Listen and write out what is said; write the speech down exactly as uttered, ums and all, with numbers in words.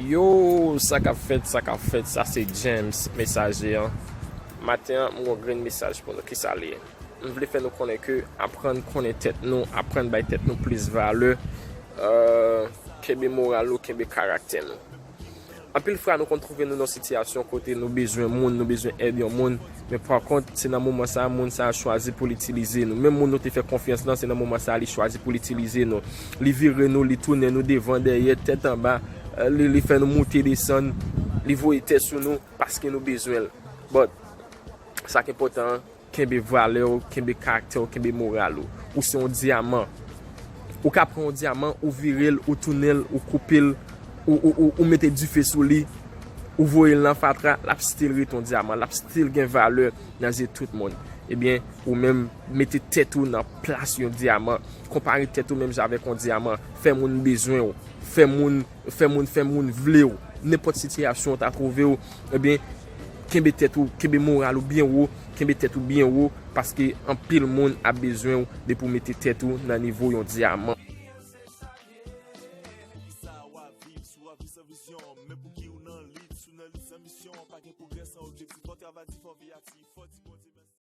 Yo, sa k ap fèt, sa k ap fèt, sa se James, mesaje an. Maten an, m gon grenn mesaj pou nou. Kisa li ye? M vle fè nou konnen ke aprann konnen tèt nou, aprann bay tèt nou plis valè, euh, kenbe moral nou, kenbe karaktè nou. Anpil fwa, nou konn twouve nou nan sitiyasyon kote nou bezwen moun, nou bezwen èd yon moun, men pa kont, se nan moman sa a, moun sa a chwazi pou l itilize nou. Menm moun nou te fè konfyans lan, se nan moman sa a, li chwazi pou l itilize nou. Li vire nou, li tounen nou devan, dèyè, tèt anba, euh, li, li fè nou moute desann, li voye tè sou nou paske nou bezwen l. But, sa k enpòtan an, kenbe valè w, kenbe karaktè w, kenbe moral ou. Ou se yon dyaman. Ou ka pran yon dyaman, ou vire l, ou tounen l, ou koupe l, ou, ou, ou, ou mete dife sou li, ou voye l nan fatra, l ap still ret yon dyaman, l ap still gen valè nan zye tout moun. Ebyen, ou menm, mete tèt ou nan plas yon dyaman. Konpare tèt ou menm jan avèk yon dyaman. Fè moun bezwen w. Fè moun, fè moun, fè moun vle w. Nenpòt sitiyasyon w ta twouve w, ebyen, kenbe tèt ou, kenbe moral ou byen wo, kenbe tèt ou byen wo, paske anpil moun ap bezwen w depi w mete tèt ou nan nivo yon dyaman. Sa w ap viv, si w ap viv san vizyon, men pou ki ou nan lit, si w nan lit san misyon, pa gen pwogrè san objektif, fò travay di, fò veye aktif, fò di Bondye.